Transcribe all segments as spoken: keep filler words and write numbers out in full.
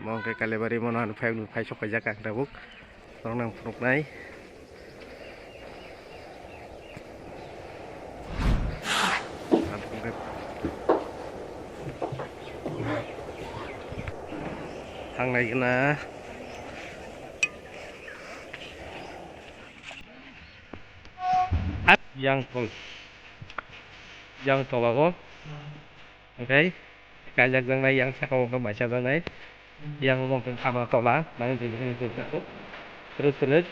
Mo hwnkhe Kalibari, mono ano phai phai sok paijak ang tabuk. Norok nang phunuknai. Thangnai gana. Yang tol. Yang tola o. Hwnkhe kaijakjaknai, yang saka o hwnkhe maisajaknai. Yang bo hwnkhe khama tola, nang twi twi twi twi twi. Twrwk twrwk.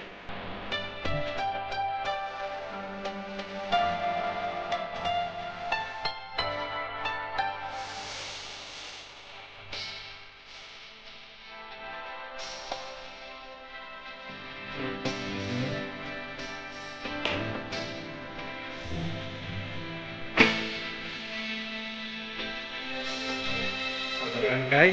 Hwnkhe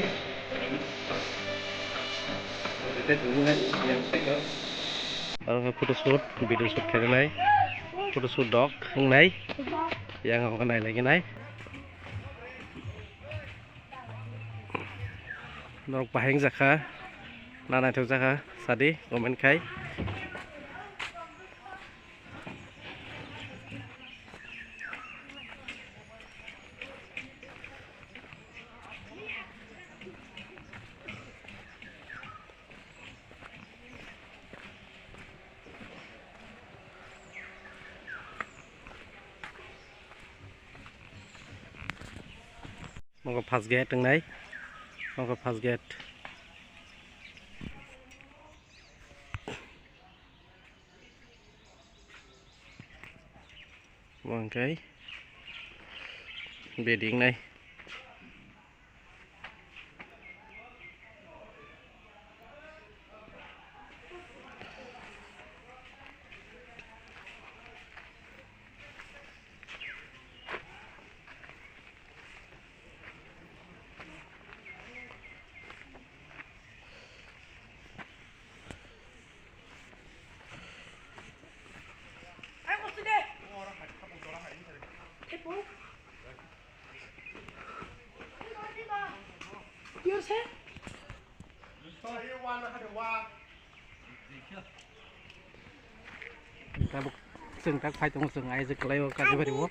oro khe photo shoot, video shoot khainai, photo shoot rok wngnai, yang o nailaginai. Norok bahai wngjakha, na naithok jakha, sadi comment khai. Nokho first gate wngnai, nokho first gate. Bo hwnkhe bedi wngnai. Tabuk chwng tak phai tongo, chwng aijak kwlai o Kalibari o.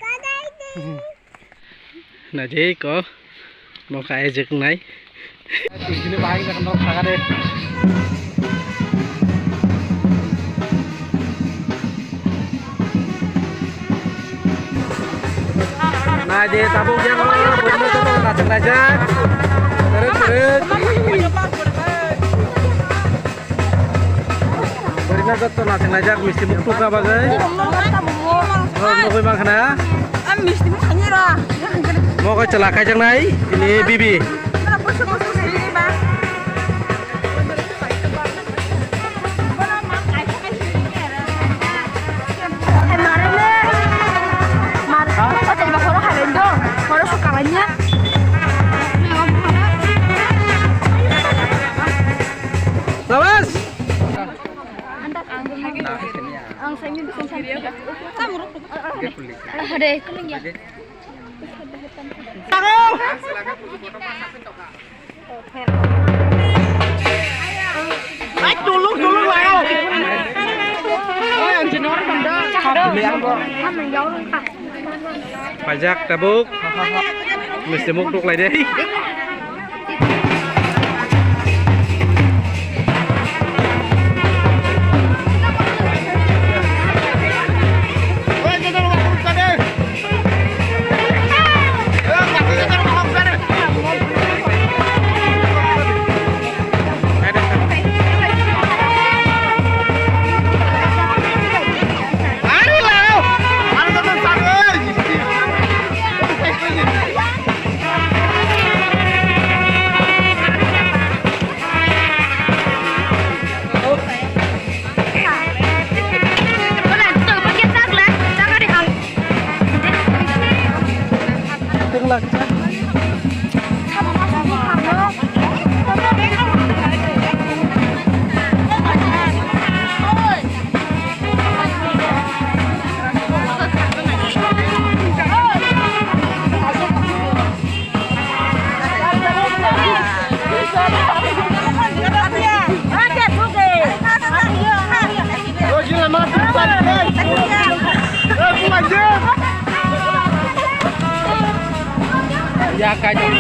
Naijik o, nokha aijak nai. Tini bahai jak nok saga de. Naidi tabuk yang borino joto nathok naijak. Terus, terus. Borino joto nathok naijak misti muk tukna bagwi. Oh, nugwi mankha na? Misti muk khani ra. Mo khe chwla khaijaknai, ini bibi. Labas. Ang sa inyo gusto sa. Hade, kuning ya. Ay, tulung, tulung, layo. Ay, ang jinor banda. Pajak tabuk. Misti muk tuklai de. Ya, kaitor.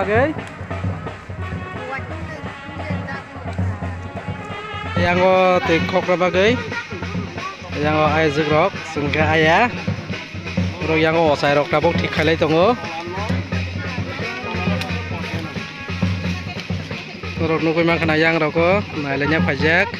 Yango twi khokna bagwi, yango ayajwk rok chwng khe aya, borok yango ochai rok tabuk thik khailai tongo. Borok nugwi mankha na yang rok o nailaina phaijak.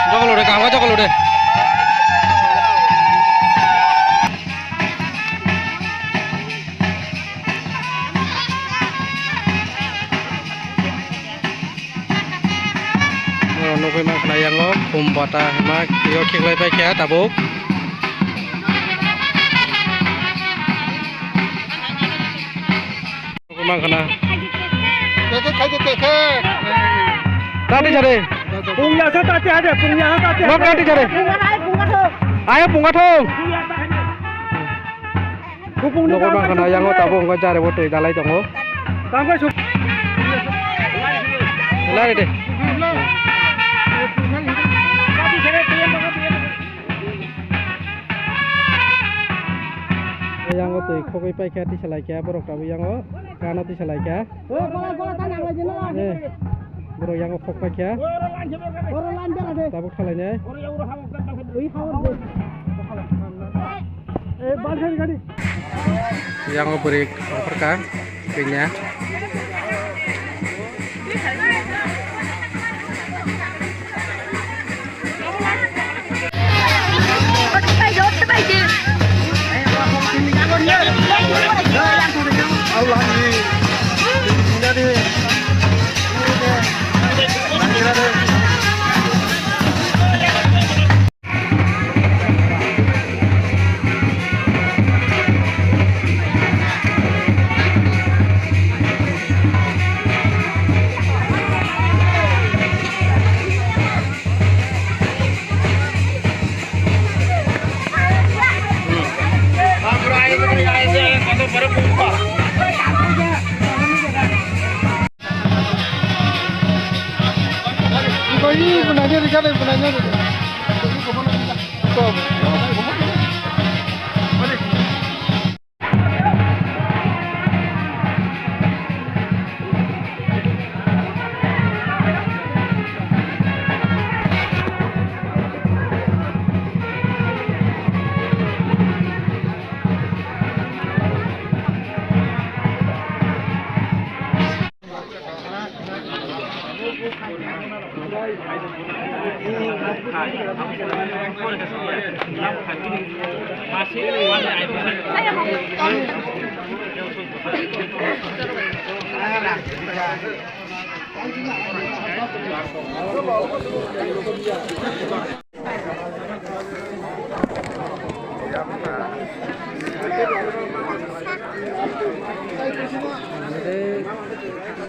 Jokolo de, kaham khe jokolo de. Oro nugwi mankha na yango khum bata hima khe o khiklai paikha tabuk. Nugwi mankha na. Tati sare. Pungya sa tati ade, pungya sa tati ade. Nok tati sare. Ayo punga thong. Nugwi mankha na yango tabuk wngkha jare bo twi dalai tongo. Lari de. Yango twi khogwi paikha, tisa laikha, borok tabuk yango kano tisa laikha. Eh, borok yango khok paikha. Tabuk thalainai. Yango bwrwi ongkhorkha. Kanya.